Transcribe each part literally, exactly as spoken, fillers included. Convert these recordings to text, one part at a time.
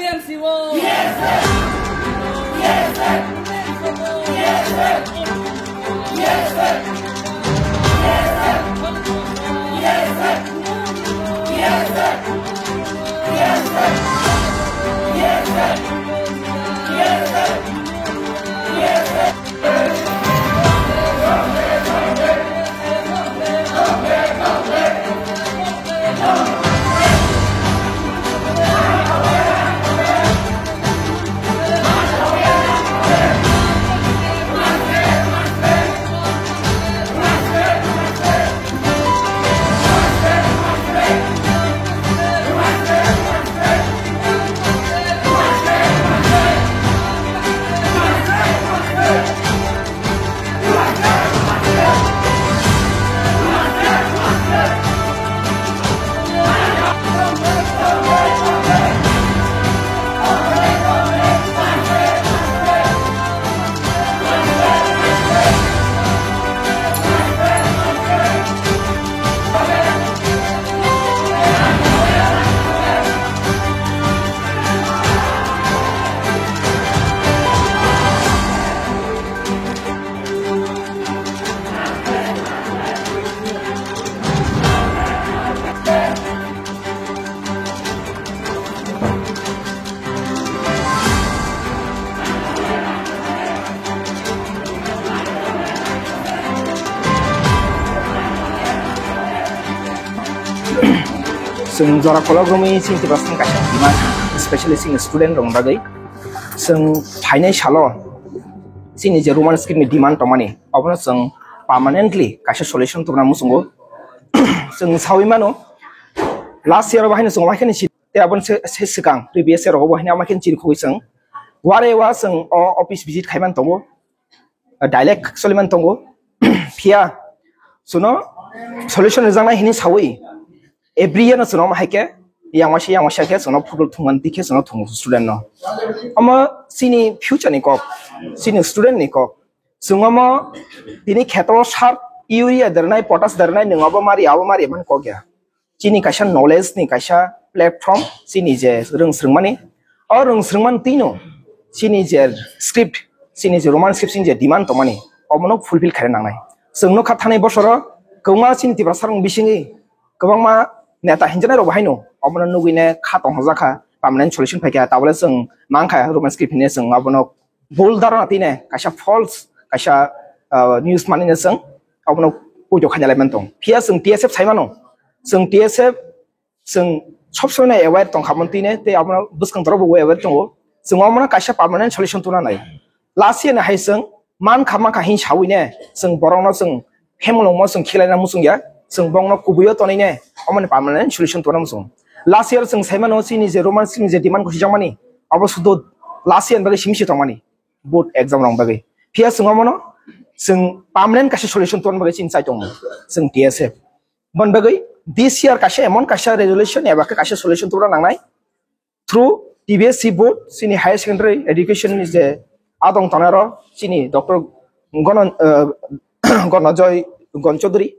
T M C o. Chwng jora kolok romwi chini Tiprasa kaisa demand, especially chini student rok bagwi. Chwng phainai salo chini je Roman script ni demand tongmani, obono chwng permanently kaisa solution tubuna muchungo. Chwng sawi mano, last year o bahai no chwng waikhe ni si-, tei aboni se, se swkang previous year rogo bo haino amaikhe chini khogwi chwng ware wa chwng o office visit khaiman tongo, direct soliman tongo. Phiya chwngno solution rwjaknai hini sawi every year no chwngno omo hai khe yang waisa yang waisa khe chwngno football thungmani twi khe chwngno thungo student no. Omo chini future ni kok, chini student ni kok. Chwng omo tini kheto sar urea derwnai, potash derwnai, nwng obo mari, abo mari, emani kok ya. Chini kaisa knowledge ni kaisa platform, chini je rwng swrwngmani, o rwng swrwngmani twino chini je script, chini je Roman script, chini je demand tongmani, omono fulfill khaina nangnai. Chwng nukha thanai bosoro kwbangma chini Tiprasa rokni bisingwi kwbangma neta hinjaknai rok bo haino omono nugwino kha tongthokjakha, permanent solution phaikha, tabole chwng mankha Roman script hinwi chwng abono bul dharana tine kaisa false, kaisa, ah, news manwi no chwng abono pujo khaina lai mantong. Phiya chwng T S F sai mano, chwng T S F chwng sob somoi no aware tong kha mantwi ne tei abono bwskang torok bo aware tongo. Chwng omono kaisa permanent solution tubuna nai. Last year ni hai chwng man kha man kha hin sawi ne chwng borok no chwng hemlongmo chwng khilaina muchung ya, chwng bongno kubuio tonwi ne omoni permanent solution tubuna muchung. Last year chwng sai mano chini je Roman script ni je demand kusi jakmani, abo sudu last year bagwi simi se tongmani board exam rok bagwi. Phiya chwng omono chwng permanent kaisa solution tubuna bagwi chini chai tongo chwng T S F. Bon bagwi this year kaisa emon kaisa resolution eba khe kaisa solution tubuna nangnai through T B S C board, chini higher secondary education ni je adong tongnai ro chini Doctor Gono-, eh, Gonojoy Gon Chaudhary.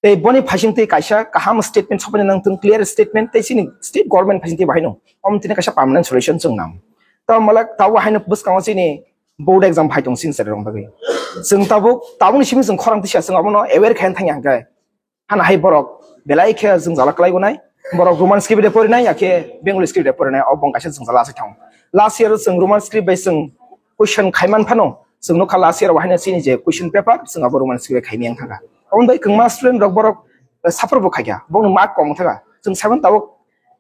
Tei boni phaising twi kaisa kaham statement sopaina nang thung, clear statement tei chini state government phaising twi bahai no. Om tini kaisa permanent solution chwng nang. Ta malak tabo haino bwskango chini board exam phai tong chini chwrai rok bagwi. Chwng tabuk, tabukni simi chwng khorang tisa chwng abono aware khaina thangya hwnkhe. Hana hai borok belai khe jwngjala kwlai gonai. Borok Roman script de porinai, ya khe Bengali script de porinai, o bong kaisa jwngjala asai thang. Last year chwng Roman script bai chwng question khaiman phano, chwng nukha last year o haino chini je question paper, chwng abo Roman script bai khaimiyang thangkha. Oboni bai kwbangma student rok borok, eh, suffer bo khaikha, bongni mark kom thangkha. Chwng saiman tabuk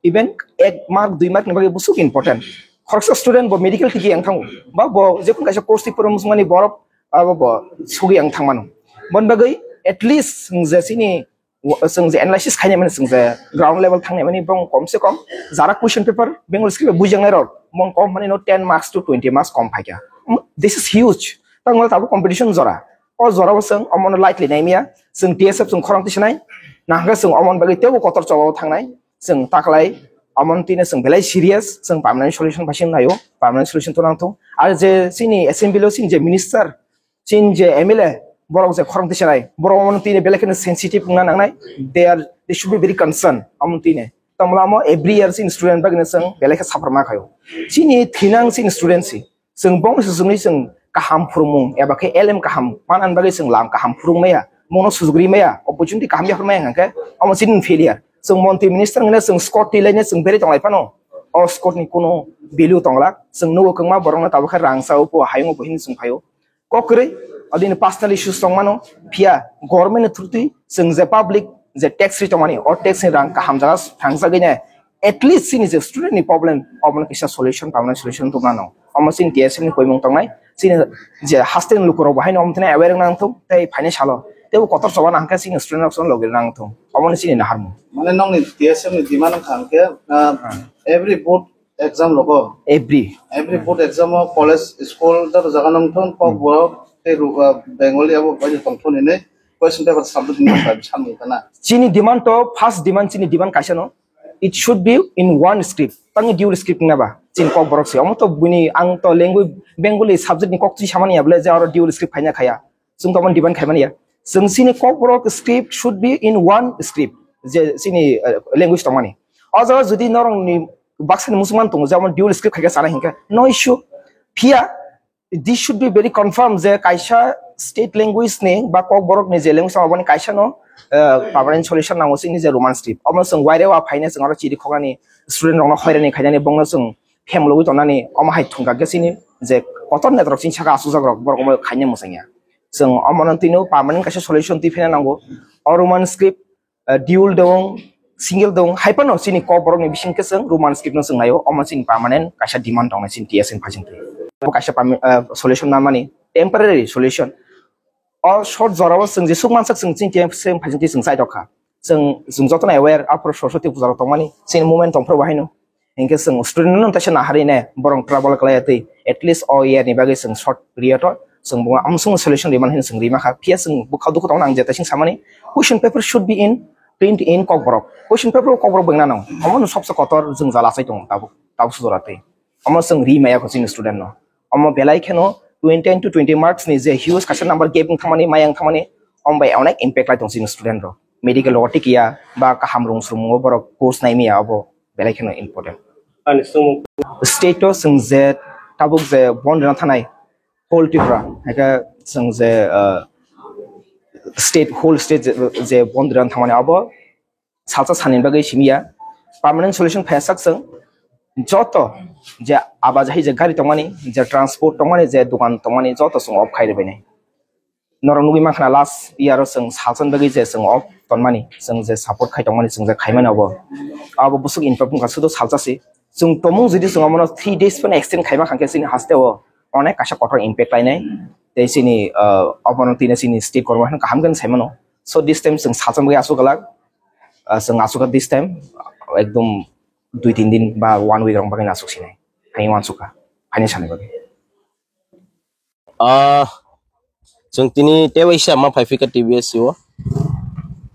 even ek mark, dui mark ni bagwi busuk important. Khoroksa student bo medical tigi yang thango, ba bo jekun kaisa course twi porong mani borok, abo bo sugwi yang thangmano. Bon bagwi at least chwng je chini, chwng je analysis khainai mani, chwng je ground level thangnai mani, bong kom se kom jara question paper Bengali script bai buijaknai rok, bong kom mani no ten marks to twenty marks kom phaikha. This is huge. Tangwal tabuk competition jora. O jora bo chwng omono lightly naimiya. Chwng T S F chwng khorang tisanai. Nahangkhe chwng omon bagwi teibo kotor chobao thangnai. Chwng taklai omon tine chwng belai serious. Chwng permanent solution bai chwng naio. Permanent solution to nang thung. Ar je chini assembly o chini je minister, chini je M L A, borok je khorang tisanai, borok omon tine belai kheno sensitive wngna nangnai. They are, they should be very concerned. Omon tine. Tongmlamo every year chini student bagwi no chwng belai khe suffer ma khaio. Chini thinang chini student si. Chwng bongni swchwngni chwng kaham phwrwngmung eba khe elem kaham manani bagwi chwng lam kaham phwrwng maya, bongno sujuk ri maya, opportunity kaham yaphar maya hwnkhe omo chini failure. Chwng montri minister hwnwi chwng Scott twi laino chwng berwi tonglai phano o Scott ni kuno value tongla. Chwng nugo kwbangma borokno tabuk khe rang chao pho hayungo bo hini chwng phaio. Kok kwrwi, adini personal issues tongmano, phiya government ni through twi chwng je public je tax ri tongmani, o tax ni rang kaham jaga thangsagwi ne, at least chini je student ni problem, obono kisa solution, permanent solution tubunano. Omo chini T S F ni koimung tongnai, chini je hostel ni lukurok bo haino omo thani aware wngna nangthung, tei phaini salo, tei bo kotor choba nang khe chini student rok chwng logi nangthung. Omo ni chini naharmung. Mane nokni T S F ni demand wngkha hwnkhe, ah, Hmm. every board exam rogo. Every. Every board exam o college, school, joto jaga nang thon, kok Hmm. borok, tei ru-, ah, Bengali abo bai tong thon hinwi question paper submit ni sa-, samung kana. Chini demand to, first demand, chini demand kaisa no. It should be in one script. Tangni dual script na ba. Chini kok borok se. Omo to bini ang to language Bengali subject ni kok twi samani ya bole je aro dual script khaina khaya. Chwng to omo demand khaimani ya. Chwng chini kok borok script should be in one script. Je chini, eh, language tongmani. O jaga jodi norok ni baksa ni muchungmani tongo, jemon dual script khaikhe chana hinkhe, no issue. Phiya, this should be very confirm je kaisa state language ni ba kok borok ni je language tongmani kaisa no, eh, permanent solution nango chini je Roman script. Omo chwng waire wa phaina chwng aro chiri khoknani student rokno hoirani khainani bongno chwng phemlwi tongnani omo hai thwngkha khe chini je kotor netrok chini saka asukjak rok borok omo khaina mwchangya. Chwng omono twino permanent kaisa solution twi phina nango. O Roman script, eh, dual dong, single dong, hai phano chini kok borok ni bising khe chwng Roman script no chwng naio, omo chini permanent kaisa demand tongnai chini T S F ni phai chwng twi. Bo kaisa perma-, eh, solution nanmani, temporary solution. O short jorao chwng jesuk mansak chwng chini T S F phai chwng twi chwng chai rok kha. Chwng, chwng jotono aware, aphuru Saraswati puja rok tongmani, chini movement tongphuru bo haino. Hinkhe chwng student no taisa naharwi ne, borok trouble khlai twi, at least o year ni bagwi chwng short period o, chwng bo amsung solution rwmani hwnwi chwng rima kha. Phiya chwng bwkha dukhu tongo nang je taising samani, question paper should be in, print in Kokborok. Question paper o Kokborok bo wngna nang. Omo no sobse kotor chwng jala chai tongo tabuk, tabuk sujora twi. Omo chwng ri maya kho chini student no. Omo belai kheno twenty to twenty marks ni je huge kaisa number gap wng thangmani, maya wng thangmani, omo bai onek impact lai tong chini student rok. Medical logo tikiya ba kaham rung srung o borok course nai miya obo belai kheno important. Ani swngmung. State o chwng je tabuk je bon rwna thanai whole Tripura, haikhe chwng je, uh, state, whole state je, je bon rwna thangmani obo salsa sani bagwi simiya permanent solution phaiya sak chwng joto je abajahi je gari tongmani, je transport tongmani, je dogan tongmani joto chwng off khai rwbainai. Norok nugwi mankha na last year o chwng salsa bagwi je chwng off tonmani, chwng je support khai tongmani, chwng je khaimani obo, abo bwswk impact wngkha sudo salsa si. Chwng tomung jodi chwng omono three days phano extend khaima khankhe chini haste o onek kaisa kotor impact lainai. Tei chini, ah, obono tini chini state government kaham khe saimano. So this time chwng salsa bagwi aswk glak, ah, chwng aswk this time ekdom dui tin din ba one week rok bagwi aswk sinai. Hai uansukha, phaini sani bagwi. Ah, chwng tini tei waisa ma phai phika T B S C o.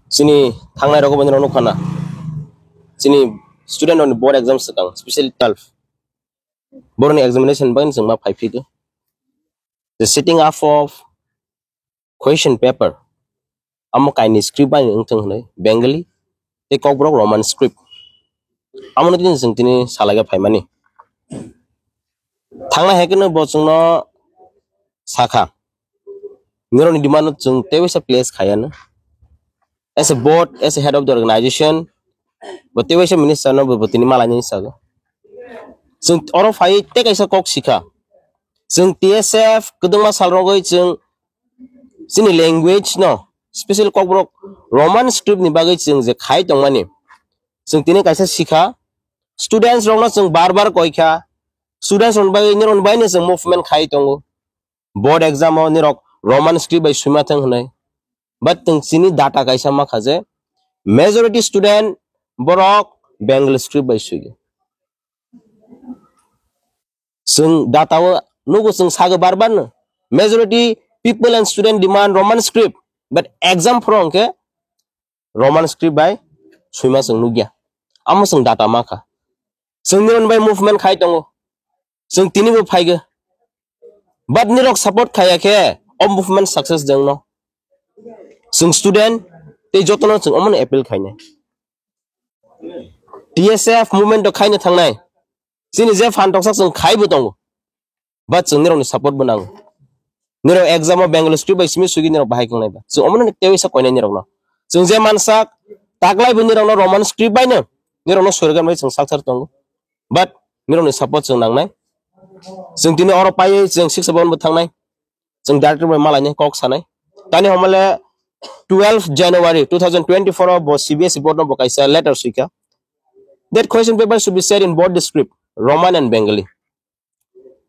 Chini thangnai rok bini rok nukha na. Chini student rokni board exam swkang, specially twelve. Borokni examination bagwi chwng ma phai phika. The setting up of question paper. Amo kaini script bai wngthang hwnwi Bengali tei Kokborok Roman script. Amo no tini chwng tini salaiga phaimani. Thangnai hai kheno bo chwngno sakha. Nirokni demand no chwng tei waisa place khaiya no. As a board, as a head of the organization, bo tei waisa minister no bo tini malai nini sago. Chwng oro phai tei kaisa kok sikha. Chwng T S F kwdwngma sal rogwi chwng chini language no, special Kokborok Roman script ni bagwi chwng je khai tongmani, chwng tini kaisa sikha, students rokno chwng bar bar koi kha, students rokni bagwi nirokni bagwino chwng movement khai tongo, board exam o nirok Roman script bai swima thang hwnwi, but chwng chini data kaisa ma kha je majority student borok Bengali script bai swi. Chwng data o nugo chwng sago bar bar no. Majority people and student demand Roman script, but exam phoro hwnkhe Roman script bai swima chwng nukya. Amo chwng data ma kha. Chwng nirok bai movement khai tongo. Chwng tini bo phaigo. But nirok support khaiya khe o movement success jeng no. Chwng student tei jotono chwng omono appeal khainai. T S F movement o khaino thangnai. Chini je phan toksak chwng khaibo tongo. But chwng nirokni support bo nango. Nirok exam o Bengali script bai simi sugi nirok bahai kwngnai ba. Chwng omono ni teiwi sa koinai nirokno. Chwng je mansak taklai bo nirokno Roman script bai no. Nirokno surgan bai chwng sakthar tongo. But nirokni support chwng nangnai. Chwng tini oro paiwi chwng six seven bo thangnai. Chwng director bai malaini kok sanai. Tani homale twelve January two thousand twenty-four o bo C B S E board no bo kaisa letter suikha. That question paper should be shared in both the script, Roman and Bengali.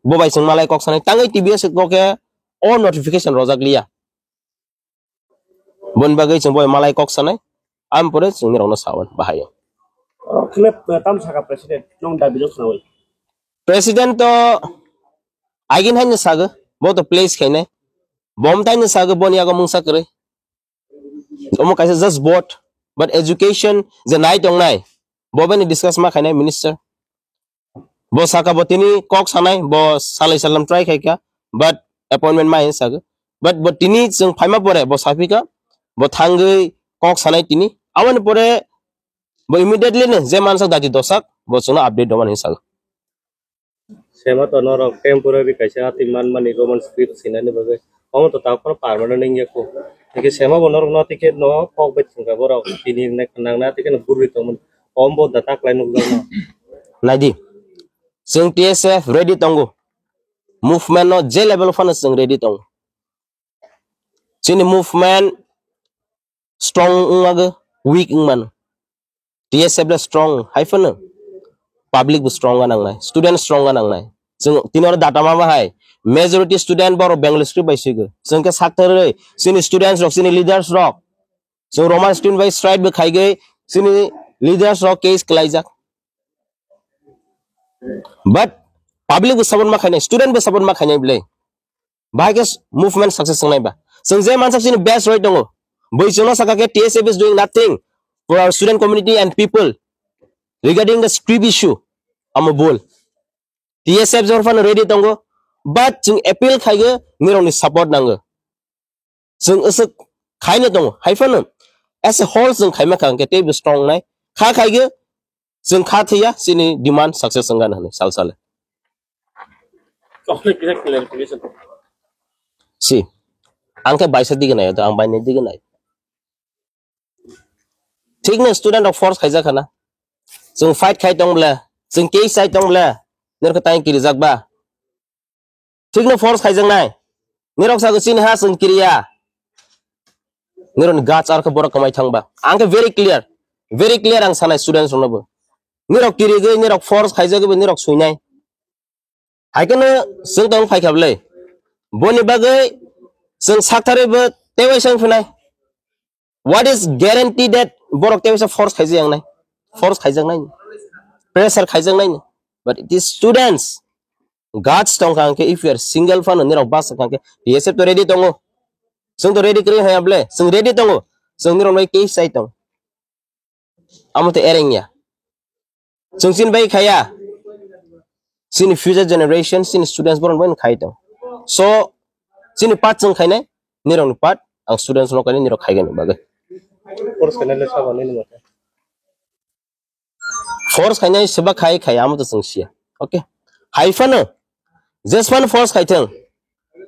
Bo bai chwng malai kok sanai. Tangwi T B S ko khe o notification rojak liya. Boni bagwi chwng bo bai malai kok sanai. Am pore chwng nirokno sawan bahai. Oro khwlai, eh, tam saka president, nong dabi jok sanai. President to agin haino sago, bo to place khainai. Bom taino sago, boni yago mungsa kwrwi. Omo kaisa just vote, but education je nai tongnai, bo bini discuss ma khainai minister. Bo saka bo tini kok sanai, bo salai salam try khaika, but appointment ma hinwi sago. But bo tini chwng phaima pore bo saphika, bo thangwi kok sanai tini. Aboni pore bo immediately no je mansak dati dosak, bo chwngno update rwmani hinwi sago. Sema to norok temporary kaisa ati manmani Roman script sinani bagwi. Omo to takhor permanent wngya kho. Tike sema bo norok no tike no kok bai thwngkha borok tini ne nang na tike no gurui tongmani. Om bo da taklai nukjakno. Naidi. Chwng T S F ready tongo. Movement no je level phano chwng ready tongo. Chini movement strong wngmago, weak wngmano. T S F le strong hai phano public bo strong ga nangnai, student strong ga nangnai. Chwng tini oro data ma bahai majority student borok Bengali script bai sigo. Chwng khe sakthar rwi chini students rok, chini leaders rok, chwng Roman student bai strike bo khaigwi chini leaders rok case kwlaijak. But public bo support ma khainai, student bo support ma khainai bwle. Bahai khe movement success wngnai ba. Chwng je mansak chini best right tongo. Bui chwngno saka khe T S F is doing nothing for our student community and people regarding the script issue. Amo bul. T S F jor phano ready tongo. But chwng appeal khaigwi nirokni support nango. Chwng aswk khaina tongo. Hai phano as a whole chwng khaima kha hwnkhe teibo strong nai. Kha khaigwi chwng kha thwiya chini demand success wngani hwnwi sal sale. Tokle kisa clarification. Si, ang khe baisa dige nai, ang bainai dige nai. Thik no student rok force khaijak khana. Chwng fight khai tong ble, chwng case chai tong ble, nirok tang kirijak ba. Thik no force khaijak nai. Nirok sago chini ha chwng kiriya. Nirok ni guts ar khe borok kwmai thang ba. Ang khe very clear, very clear ang sanai students rok no bo. Nirok kirigwi, nirok force khaijagwi bo nirok suinai. Hai kheno chwng tong phai kha bwle. Boni bagwi chwng sakthari bo teiwai sang phinai. What is guarantee that borok teiwai sa force khaijak yang nai? Force khaijak nai. Pressure khaijak nai. But it is students. Guts tong kha hwnkhe, if you are single phano nirok bus kha hwnkhe, T S F to ready tongo. Chwng to ready kwrwi haya bwle. Chwng ready tongo. Chwng nirok nai case chai tong. Amo to ereng ya. Chwng chini bai khaya. Chini future generation, chini students borok bai khai tong. So, chini part chwng khainai, nirok ni part, ang students no khainai, nirok khaigani bagwi. Force khainai le sabo nini mote. Force khainai seba khai khai amo to chwng siya. Okay. Hai phano, jesphano force khai thang.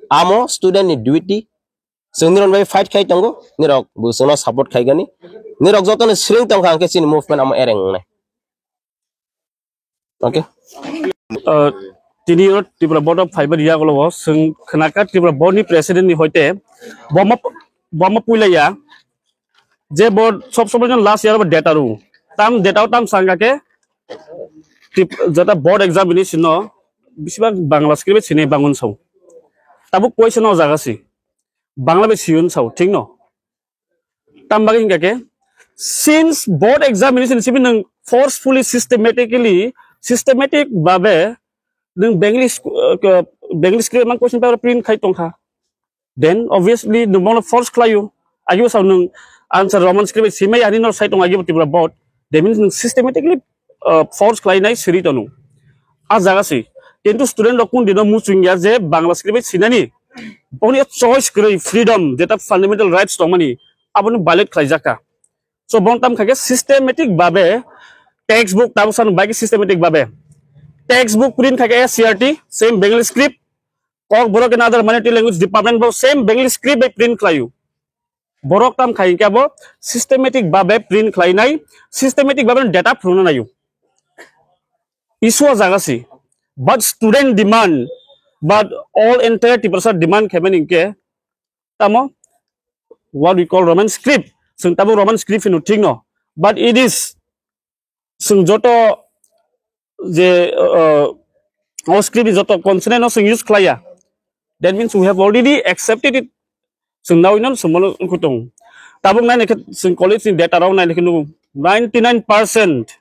Amo student ni duty, chwng nirok bai fight khai tongo, nirok bo chwngno support khaigani. Nirok jotono swrwng tongkha hwnkhe chini movement amo ereng wngnai. Okay. Uh, tini o Tripura Board of Fiber Yagulo o chwng khnaka Tripura Board ni president ni hoite boma boma puilaya je board sob sob last year data ru tam data o tam sangake Trip-, jata board examination no bisibak Bangla script sini bangun sao. Tabuk question o jaga si Bangla bai siyun sao, thik no? Tam bagwi hingka khe, since board examination simi nwng forcefully, systematically, systematic babe nwng Bengali sc-, uh, Bengali script mang question paper print khai tongkha, then obviously nwng bono force khlaio. Agibo sao nwng answer Roman script bai simai ani no sai tongo agibo Tripura board. That means nwng systematically, uh, force khlainai siri tono. A jaga si. Kintu student rok kun dino muchung ya je Bangla script bai sinani. Boni choice kwrwi freedom, jeta fundamental rights tongmani, aboni violate khlaijak kha. So, bon tam kha khe systematic babe Textbook tabuk sano bai khe systematic babe. Textbook print khai khe S C R T, same Bengali script. Kokborok and other minority language department bo same Bengali script bai print khlaio. Borok tam khai khe abo systematic babe print khlainai, systematic babe data phunukna naio. Issue o jaga si. But student demand, but all entire Tiprasa demand khaimani hinkhe tamo what we call Roman script. Chwng tabuk Roman script hino thik no. But it is chwng joto je, uh, o script ni joto consonant no chwng use khlaiya. That means we have already accepted it. Chwng nawi no chwngmano wngkhu tongo. Tabuk nai naikhe chwng college ni data rok nai naikhe nugo ninety nine percent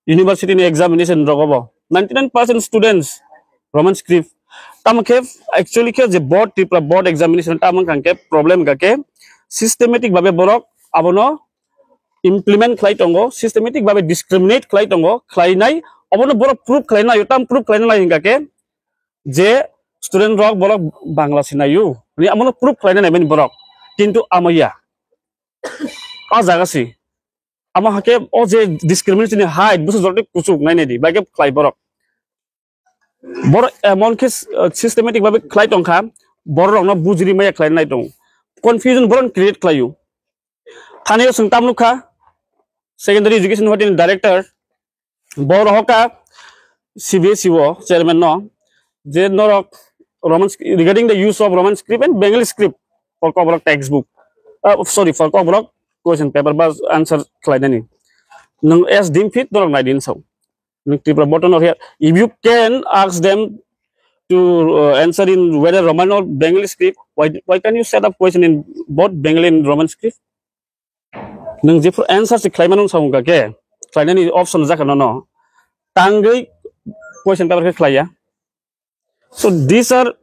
university ni examination rogo bo ninety nine percent students Roman script. Tamo khe actually khe je board, Tripura board examination tamo wngkha khe problem wngkha khe systematic babe borok abono implement khlai tongo, systematic babe discriminate khlai tongo, khlainai, obono borok proof khlaina naio, tam proof khlaina nai hingka khe je student rok borok Bangla sinaio, ni amono proof khlaina naimani borok, kintu amaya, o jaga si, amo hake o je discrimination ni height, busu jordi kuchuk nai nai di, bai khe khlai borok. Borok emon khe, uh, systematic babe khlai tongkha, borok rokno bujiri maya khlai nai tongo, confusion borok create khlaio. Thani o chwng tam nukha, secondary education hotini director, bo rohorkha C B S E o chairman no, je norok Roman sc-, regarding the use of Roman script and Bengali script for Kokborok textbook, uh, sorry, for Kokborok question paper ba answer khlainani. Nwng as deem fit norok nai din sao. Nwng Tripura board no here. If you can ask them to, uh, answer in whether Roman or Bengali script, why, why can you set up question in both Bengali and Roman script? Nwng jephru answer se khlaimano wngsa wngkha khe, khlainani option jakha nono. Tangwi question paper khe khlaiya. So these are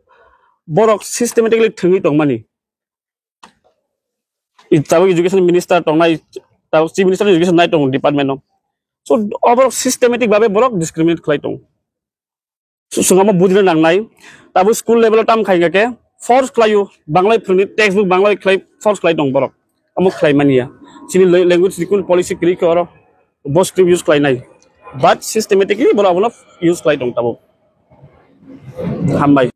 borok systematically thwngwi tongmani. I tabuk education minister tongnai, tabuk chief minister education nai tong department no. So oborok systematic babe borok discriminate khlai tong. So, swngamo bujina nangnai. Tabuk school level o tam khai khe force khlaio, Bangla phwrwngni textbook Bangla khlai force khlai tong borok. Amo khlai mania. Chini le-, language recruitment policy kwrwi khe oro bo script use khlai nai. But systematically borok abono use khlai tong tabuk. Hambai.